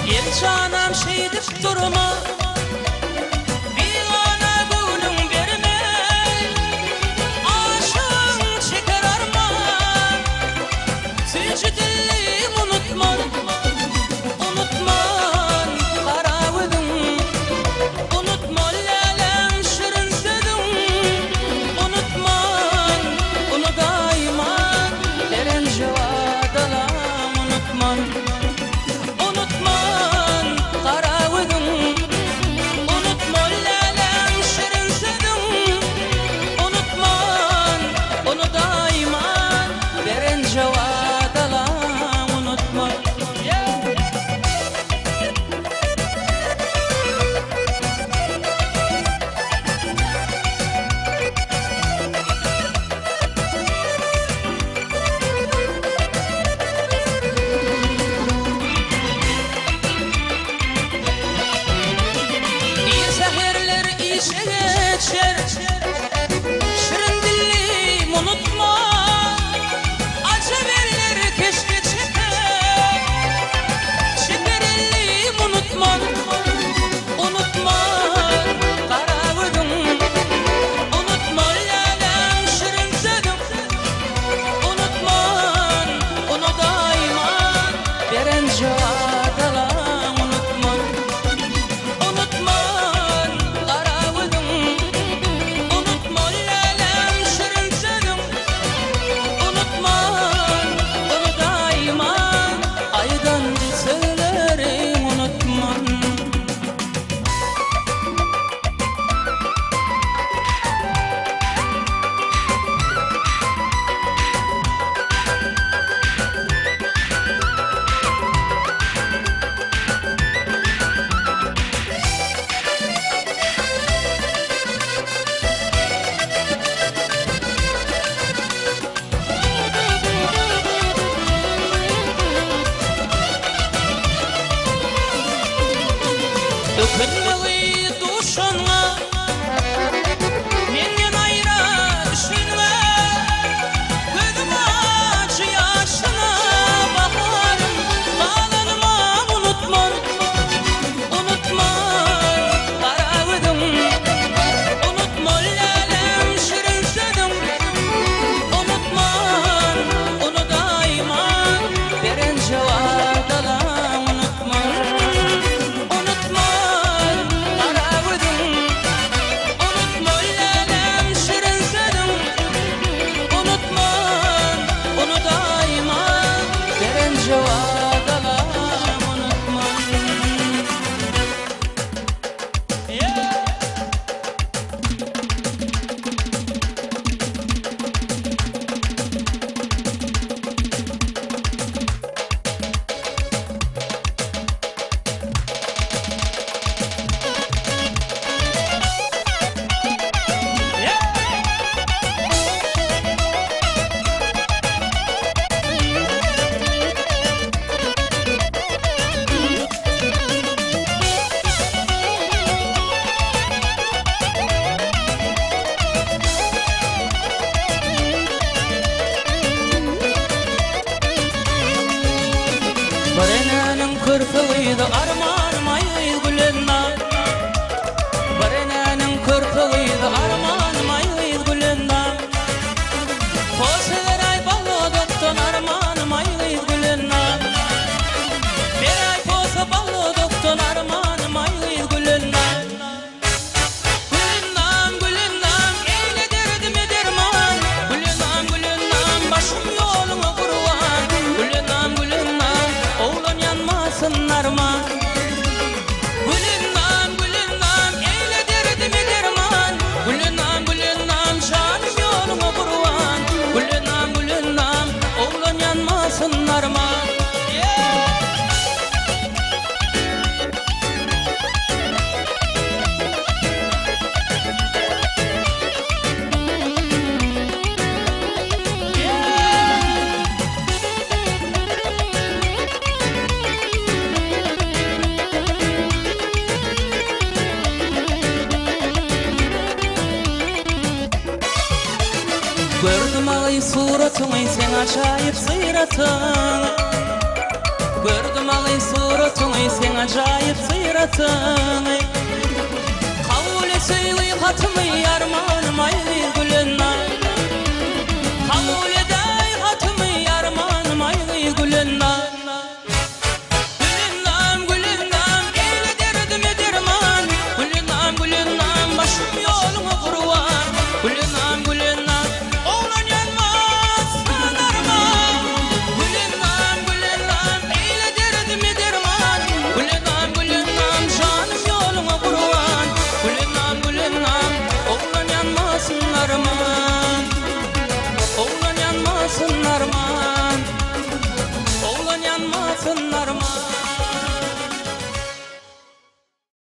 Eljanam şeýdip durma. Bigana göwnüň berme. Aşygyň çeker arman. Süýji dillim unutman. Unutman gara gözüň. Unutman läläň şirin sözüň. Unutman, unudaýman. Beren jowadalam unutman. Unutman gara gözüň. Unutman läläň şirin sözüň. Unutman, unudaýman. Beren jowadalam unutman. Ir säherler işe geçer, Şirin dillim unutma. Ajap eller keşde çeker, Çeker ellim unutman, Unutman gara gözüň. Unutman läläň şirin sözüň. Unutman, unudaýman, Beren wadalaň unutman. Unutman gara gözüň. Unutman läläň şirin sözüň. Unutman, unudaýman, Aýdan sözleriň unutman. Ökünmegi duşanňa, Menden aýra düşenňe, Gözüň ajy ýaşyna baharym, Galanyma unutman, Unutman gara gözüň, Unutman läläm şirin sözüň, Unutman, unudaýman, Beren wadalaň unutman. Unutman gara gözüň, Unutman läläm şirin sözüň, Unutman, unudaýman, Beren wadalaň unutman. Bir enäniň körpe gyzy armanym aý gyz Gülennam. Bir enäniň körpe gyzy armanym aý gyz Gülennam. Posa beräý bal odakdan armanym aý gyz Gülennam. Beräý posa bal odakdan armanym aý gyz Gülennam. Gülennam, Gülennam, eýle derdime derman. Gülennam, Gülennam, başym ýoluňa gurban. Gülennam, Gülennam, oglan ýanmasyn arman. Gülennam, Gülennam, eýle derdime derman. Gülennam, Gülennam, janym ýoluňa gurban. Gülennam, Gülennam, oglan ýanmasyn arman. Gördüm agy suratyňy seň ajaýyp syratyň. Gördüm. Jemaly suratyňy seň ajaýyp syratyňy Kabul et söýgi hatymy armanym aý gyz Gülennam Kabul edäý hatymy armanym aý gyz Gülennam.